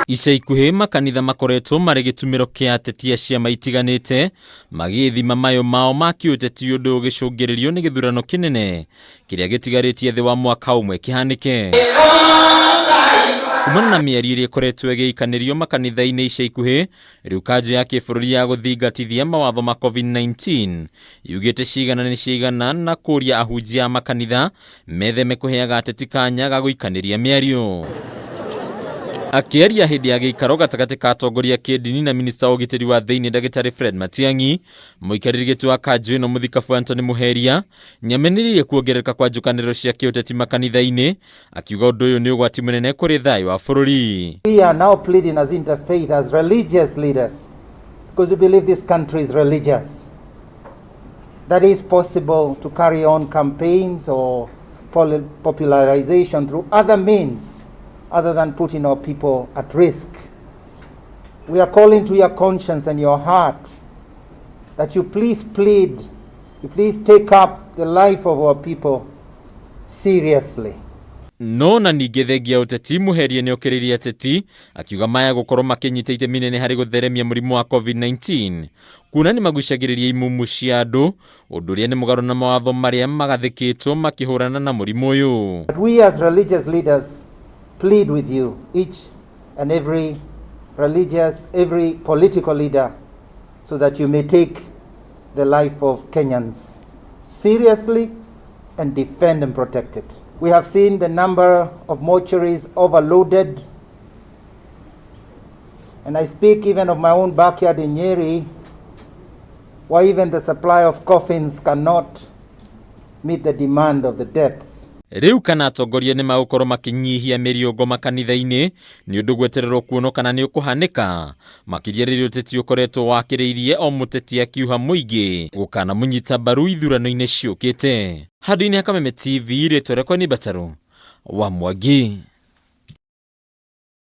Ica ikuhĩ makanitha makoretwo marĩ gĩtumĩro kĩa ateti a ciama itiganĩte magĩthima mayũ mao ma kĩũteti ũndũ ũgĩcũngĩrĩrio nĩ gĩthurano kĩnene kĩrĩa gĩtigarĩtie thĩ wa mwaka ũmwe kĩhanĩke. Kumana na mĩario ĩrĩa ĩkoretwo ĩgĩikanĩrio makanitha-inĩ ica ikuhĩ, rĩu kanjũ ya kĩbũrũri ya gũthingatithia mawatho ma COVID-19 yugĩte cigana nĩ ciaigana na kũria ahunjia a makanitha metheme kũheaga ateti kanya ga gũikanĩria mĩario. Akĩaria hĩndĩ ya gĩikaro gatagatĩ ka atongoria kĩndini na minista wa ũgitĩri wa thĩinĩ ndagĩtarĩ Fred Matiang'i, mũikarĩri gĩtĩ wa kanjũ ĩno mũthikabu Anthony Muheria nĩamenereirie kuongerereka kwa njũkanĩrĩro cia kĩũteti makanitha-inĩ, akiuga ũndũ ũyũ nĩ ũgwati mũnene kũrĩ thayũ wa bũrũri. We are now pleading as interfaith, as religious leaders, because we believe this country is religious, that is possible to carry on campaigns or popularization through other means other than putting our people at risk. We are calling to your conscience and your heart that you please plead, you please take up the life of our people seriously. No na ningĩ thengia ũteti Muheria nĩokĩrĩirie ateti akiuga maya gũkorwo makĩnyita itemi nene harĩ gũtheremia mũrimũ wa COVID-19 kuona nĩ magucagĩrĩria imumu cia andũ ũndũ ũrĩa nĩ mũgarũ na mawatho marĩa magathĩkĩtwo makĩhũrana na mũrimũ ũyũ. But we as religious leaders plead with you, each and every religious, every political leader, so that you may take the life of Kenyans seriously and defend and protect it. We have seen the number of mortuaries overloaded, and I speak even of my own backyard in Nyeri, where even the supply of coffins cannot meet the demand of the deaths. Rĩu kana atongoria nĩ magũkorwo makĩnyihia mĩriũngo makanitha-inĩ nĩ ũndũ gwetererwo kuonwo kana nĩ ũkũhanĩka makĩria rĩrĩa ũteti ũkoretwo wakĩrĩirie o mũteti akiuha mũingĩ gũkana mũnyita mbaru ithurano-inĩ ciũkĩte. Handũ-inĩ ha Kameme TV rĩtwa rĩakwa nĩ Mbatarũ wa Mwangi.